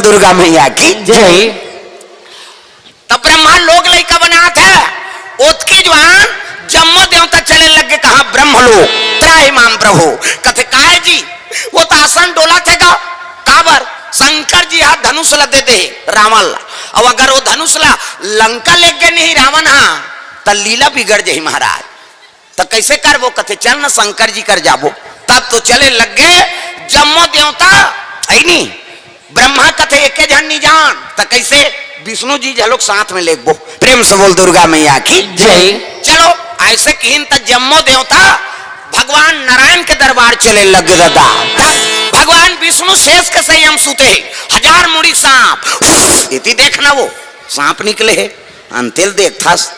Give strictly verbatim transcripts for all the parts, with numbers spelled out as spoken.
दुर्गा मैया की जय। तब ब्रह्मा लोग लइका बनात हे, ओतकी जुवार जम्मो देवता चले लग गे कहाँ, ब्रह्मलोक। त्राहि माम प्रभो। कथे, "काय जी, वो तो आसन डोलत हे गा।" काबर? शंकर जी हा धनुष ला दे दे रावण ला। अब अगर वो धनुष ला लंका ले गे नहीं रावण हा, त लीला बिगड़ जाही महाराज। त कइसे करबो? कथे, "चल न शंकर जी कर जाबो।" तब तो चले लग गे जम्मो देवता, है नी? ब्रह्मा कथे, "एके झन नी जान।" त कइसे? "विष्णु जी घलोक साथ में लेगबो।" प्रेम से बोल दुर्गा मैया की जय। चलो, अइसे किहिन त जम्मो देवता भगवान नारायण के दरबार चले लग गे ददा। तब भगवान विष्णु शेष के संयम सुते हे, हजार मुड़ी सांप। इति देखना वो सांप निकले हे, अंतेल देखथस।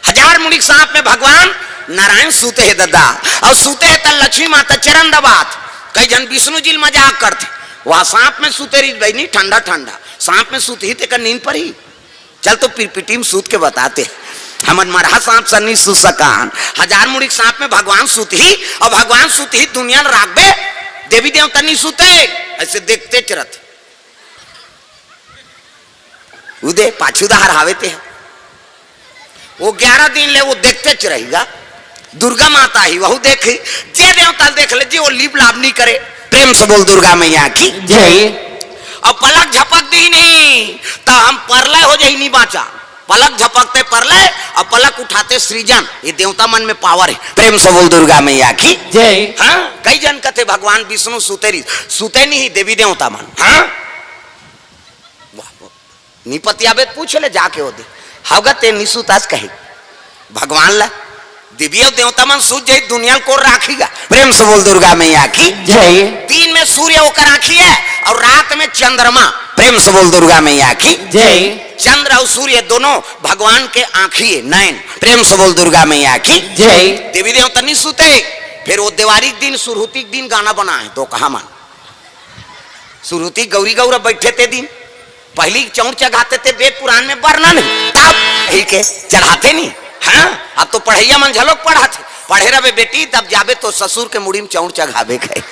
हजार मुड़ी सांप में भगवान नारायण सुते हे ददा, अउ सुते हे त लक्ष्मी माता चरण दबात। कई झन विष्णु जी ल मजाक करथे, "वह सांप में सुते रहिस बहिनी, ठंडा ठंडा, सांप में सुतही तेकर नींद परही।" चल तो पिरपिटी में सुत के बताते, हमन मरहा सांप सन नहीं सुत सकान। हजार मुड़ी सांप में भगवान सुतही, अउ भगवान सुतही दुनिया ल राखबे, देवी देवता नहीं सुते, अइसे देखते चरत। उदे पाछू डहर हावे ते ह। वो ग्यारह दिन ले वो देखते च रहिगा। दुर्गा माता ही वहू देखे, जे देवता देख ले, जे वो लीप लाभ नहीं करे। प्रेम से बोल दुर्गा मैया की जय। अब पलक झपक दी नहीं, त हम परलय हो जाही, नहीं बाँचा। पलक झपकते परलय, अब पलक उठाते सृजन। ये देवता मन में पावर हे। प्रेम से बोल दुर्गा मैया की जय। हाँ, कई झन कथे भगवान विष्णु सुते रही, सुते नहीं देवी देवता मन। हाँ, वाह, वाह। नी पतियाबे त पूछ ले जाके ओदे। हव गा ते नी सुतास कहे। भगवान ला देवी अउ देवता मन सुत जाही, दुनिया ल कोन राखही गा। प्रेम से बोल दुर्गा मैया की जय। दिन में सूर्य ओकर आँखी हे अउ रात में चंद्रमा। प्रेम से बोल दुर्गा मैया की जय। चंद्र अउ सूर्य दोनों भगवान के आँखी हे, नैन। प्रेम से बोल दुर्गा मैया की जय। देवी देवता नी सुते, फेर वो देवारी के दिन, सुरहुती के दिन गाना बनाए हे तो कहा मन। सुरहुती गौरी गौरा बइठे ते दिन, पहिली चउर चघाथे ते वेद पुरान में बरनन हे, तब ही के चढ़ाथे नी। हाँ, अब तो पढ़इया मन घलोक पढ़ाथे। पढ़े रहिबे बेटी, तब जाबे तो ससुर के मुड़ी में चउर चघाबे कहे।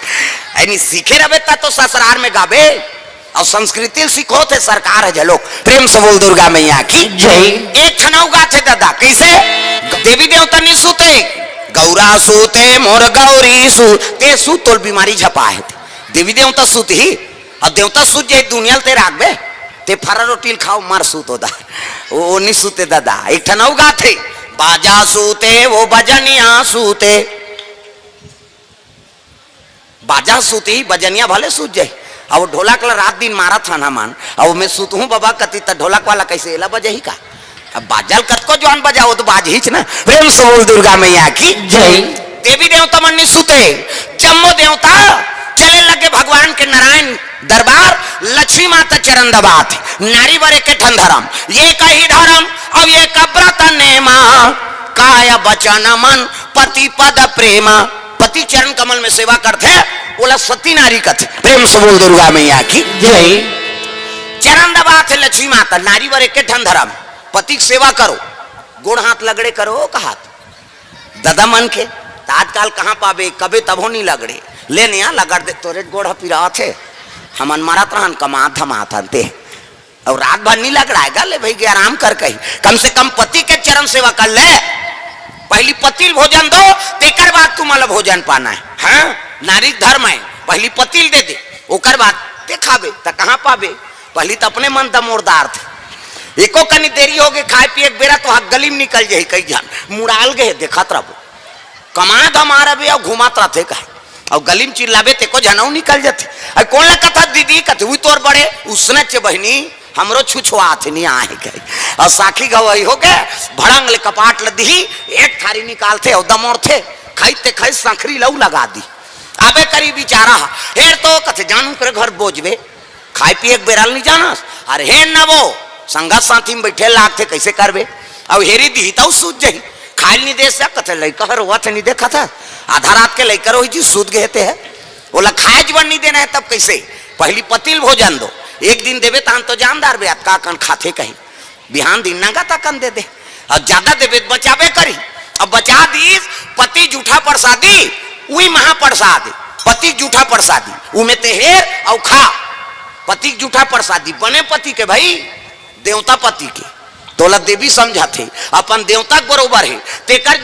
अइ नी सीखे रहिबे त तो ससुरार में गाबे, अउ संस्कृति ल सिखोथे सरकार ह घलोक। प्रेम से बोल दुर्गा मैया की जय। एक ठन अउ गाथे ददा, कइसे? देवी देवता नी सुते, गौरा सुते मोर गौरी सु, ते सु तोर बीमारी झपाए हे। देवी देवता सुतही, अउ देवता सुत जाही दुनिया ल ते राखबे, ते फरा रोटी ल खाव मर सुत ओदा। ओ, ओ नी सुते ददा। एक ठन अउ गाथे, बाजा सुते वो बजनिया सुते। बाजा सुतही, बजनिया भले सुत जाही। अउ ढोलक ल रात दिन मारत हन हमन, अउ मैं सुतहूँ बबा कति त ढोलक वाला कइसे एला बजही का? अब बाजा ल कतको जुवान बजाओ त बाजहीच ना। प्रेम से बोल दुर्गा मैया की जय। देवी देवता मन नी सुते, जम्मो देवता चले लगे भगवान के नारायण दरबार, लक्ष्मी माता चरण दबात। नारी बर एके ठन धरम, एकही धरम अउ एक ब्रत नेमा, काय बचन मन पति पद प्रेमा। पति चरण कमल में सेवा करथे, ओला सती नारी कथे। प्रेम से बोल दुर्गा मैया की जय। चरण दबाथे लक्ष्मी माता, नारी बर एके ठन धरम, पति के सेवा करो, गोड़ हाथ लगड़े करो कहात। ददा मन के, त आजकाल कहाँ पाबे, कबे तभो नी लगड़े। ले निया लगड़ दे, तोरे गोड़ ह पिरात हे। हमन मरत रहन, कमात धमात हन ते। अउ रात भर नी लगड़ाए गा, ले भई गे आराम कर कही। कम से कम पति के चरण सेवा कर ले। पहिली पति ल भोजन दो, तेकर बाद तुमन ल भोजन पाना हे। हाँ, नारी के धरम हे, पहिली पति ल दे दे, ओकर बाद ते खाबे, त कहाँ पाबे? पहिली त अपने मन दमोरदार थे। एको कनी देरी होगे खाए पिए के बेरा, त वहाँ गली में निकल जाही कई झन, मुड़ाल गे हे, देखत रहिबो। कमा धमा रहिबे अउ घूमत रहिथे कहे। अउ गली में चिल्लाबे तेको झन अउ निकल जथे। अउ कोन ल कथा दीदी कथे, "उही तोर बड़े।" उसने चे बहिनी, हमरो छुछुआथे नी आहे कहे। अउ साखी गवई होगे, भड़ंग ले कपाट ल दिही, एक थारी निकालथे अउ दमोरथे, खाई ते खाई संखरी ल अउ लगा दी। आबे करी बिचारा ह, हेर तो कथे, "जानू करे घर बोजबे।" खाए पिए के बेरा ल नी जानस। अरे हे नवो, संगत साथी में बइठे लागथे, कइसे करबे? अउ हेरी दिही तउ सूझ जही। खाए ल नी दे सकत हे, लइका ह रोवत हे, नी देखत हे? आधा रात के लइका रोही जी, सूत गे हे ते हे। ओला खाए बर नी देना हे, तब कइसे? पहिली पति ल भोजन दो। एक दिन देबे तहन तो जान डारबे, अतका कन खाथे कही। बिहान दिन नंगत अकन दे दे, अउ जादा देबे त बचाबे करी। अब बचा दीस, पति जूठा परसादी, उही महापरसाद, पति जूठा परसादी, उमे ते हेर अउ खा। पति के जूठा प्रसादी, बने पति के भाई, देवता पति के। तोला देवी समझाथे, अपन देवता के बरोबर हे, तेकर